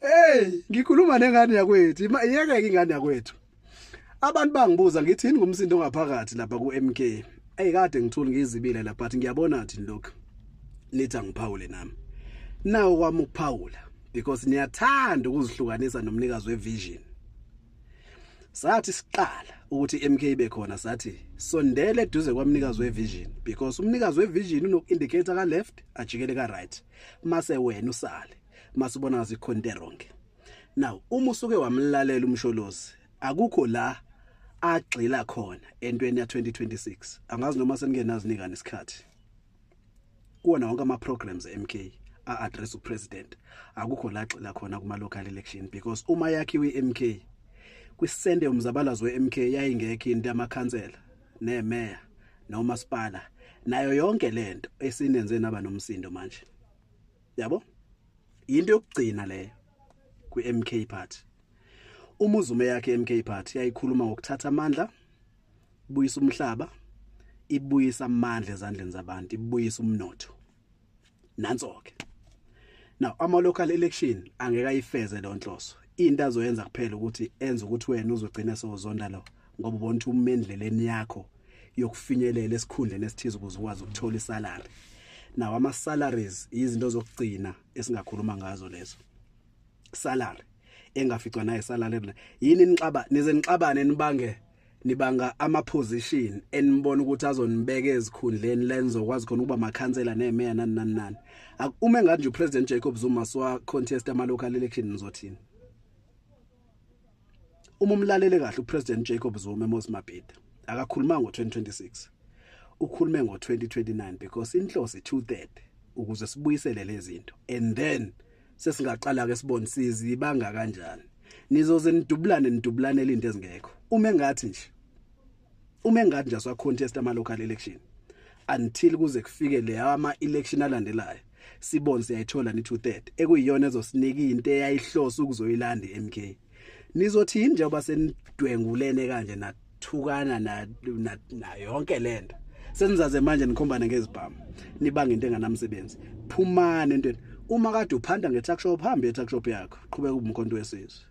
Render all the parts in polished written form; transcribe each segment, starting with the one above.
Hey, ngikhuluma nengane yakwethu. Iyeke ingane yakwethu. Abantu bangibuza ngithi yini ngumsindo ongaphakathi lapha ku-MK. Ey kade ngithuli ngizibile lapha but ngiyabona thi lokho. Nithi angiphawule nami. Nawo kwami ukuphawula because niyathanda ukuzihlukanisa nomnikazi wevision. Sathi siqala ukuthi iMK ibe khona, sathi sondele eduze kwamnikazi wevision because umnikazi wevision unoku-indicator ka left ajikele ka right, mase wena usale mase ubona ngathi ikhona into wrong. Now uma usuke wamlalela uMsholozi, akukho la agxila khona entweni ya 2026. Angazi noma senikenazinikana isikhathi kuwona wonke ama programs eMK a-address upresident, akukho la agxila khona kuma local election, because uma yakhiwe iMK kwisende yomzabalazo weMK yayingekho into yamakhansela nemeya nomasipala nayo yonke lento esinenze naba nomsindo manje, yabo. Into yokugcina leyo kwi-MK Party. Uma uZuma yakhe MK Party yayikhuluma ngokuthatha amandla, buyisa umhlaba, ibuyisa amandla ezandleni zabantu, ibuyisa umnotho. Nanso ke now ama local election angeke ayifeze lo nhloso. Into azoyenza kuphela ukuthi enze ukuthi wena uzogcina sewuzonda lo, ngoba ubona ukuthi ume endleleni yakho yokufinyelela esikhundleni esithize ukuze ukwazi ukuthola isalary. Now ama salaries izinto zokugcina esingakhuluma ngazo lezo. Salary engaficwa naye salary yini? Nixaba nize nixabane, nibange, nibanga ama position enibona ukuthi azonibeka ezikhundleni lenzokwazi khona ukuba amakhansela nemeya, nani nani nani. Uma engathi nje uPresident Jacob Zuma swa contest ama local election, nizothini? Uma umlalele kahle uPresident Jacob Zuma eMoses Mabhida, akakhuluma ngo2026, ukhulume ngo2029, because inhloso 2/3 ukuze sibuyisele lezi zinto and then sesingaqala ke sibone sizibanga kanjani. Nizoze nidubulane, nidubulanele into ezingekho. Uma engathi nje swa contest ama local election until kuze kufike le ama election alandelayo, sibone siyayithola ni 2/3 ekuyiyona ezosinika into eyayihlosa ukuzoyilanda iMK, nizothini njengoba senidwengulene kanje, nathukana na yonke lento, senizaze manje nikhombane ngezibhamu, nibanga into enganamsebenzi? Phumani entweni. Uma kade uphanda nge-tuck shop, hambe e-tuck shop yakho, qhubeka umkhonto wesizwe.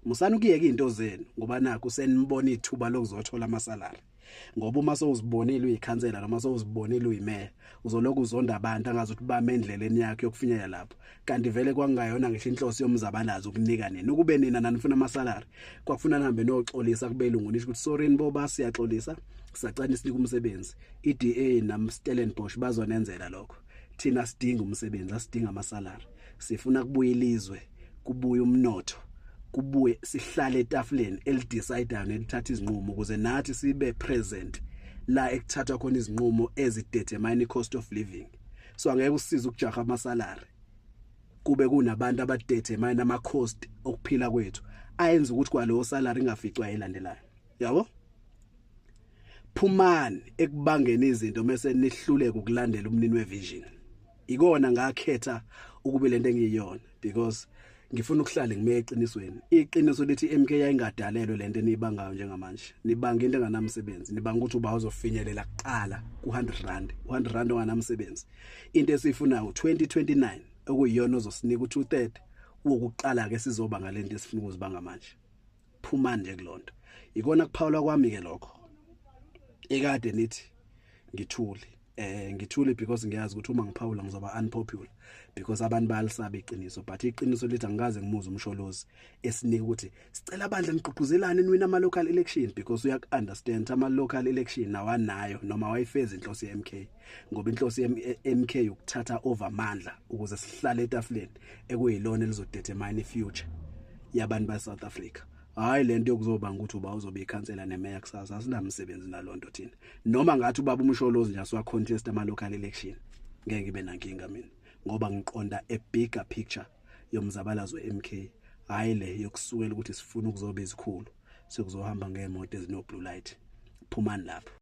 Musani ukuyeka izinto zenu ngoba nakho senibona ithuba lokuzothola amasalary, ngoba uma sowuzibonile uyikhansela noma sowuzibonile uyimeya, uzoloku uzonda abantu angazi ukuthi bame endleleni yakho yokufinyelela lapho, kanti vele kwangayona ngisho inhloso yomzabalazo ukunika nina. Ukube nina nanifuna amasalary, kwakufuna nihambe noxolisa kubelungu, nisho ukuthi sorry niboba, siyaxolisa, sacela sinike umsebenzi. iDA nam Stellenbosch bazonenzela lokho. Thina sidinga umsebenzi, asidinga amasalary. Sifuna kubuye ilizwe, kubuye umnotho, kubuye sihlale etafuleni elidecidayo nelithatha izinqumo, ukuze nathi sibe present la ekuthathwa khona izinqumo ezidetermine cost of living. So angeke usize ukujaha amasalary kube kunabantu abadetermine ama cost okuphila kwethu ayenza ukuthi kwalowo salary ingaficwa elandelayo, yabo. Phumani ekubangeni izinto mase nihluleke ukulandela umnini wevision. Ikona ngakhetha ukube lento engiyiyona because ngifuna ukuhlala ngime eqinisweni. Iqiniso lithi MK yayingadalelwe lento eniyibangayo njengamanje. Nibanga into enganamsebenzi, nibanga ukuthi uba uzofinyelela kuqala ku100 rand, 100 rand onganamsebenzi. Into esiyifunayo 2029 okuyiyona ozosinika u2/3 wokuqala ke sizoba ngalento esifuna ukuzibanga manje. Phuma nje kulonto. Ikona kuphawula kwami ke lokho. Ekade nithi ngithule, ngithule because ngiyazi ukuthi uma ngiphawula ngizoba unpopular because abantu bayalisaba iqiniso, but iqiniso lithi angikaze ngimuze uMsholozi esinika ukuthi sicela abandla nigqugquzelane niwina ama local election, because uyak understand ama local election awanayo noma wayifeza inhloso yeMK, ngoba inhloso yeMK ukuthatha over amandla ukuze sihlale etafuleni ekuyilona elizodetermine ifuture yabantu ba South Africa. Hayi lento yokuzobanga ukuthi uba uzobe ikhansela nemeya kusasa, asinamsebenzi nalonto thina. Noma ngathi ubaba uMsholozi nje asiwa contest ama local election, ngeke ngibe nankinga mina, ngoba ngiqonda a bigger picture yomzabalazo weMK, hayi le yokusukela ukuthi sifuna ukuzoba izikhulu sekuzohamba ngemoto ezino blue light. Phumani lapho.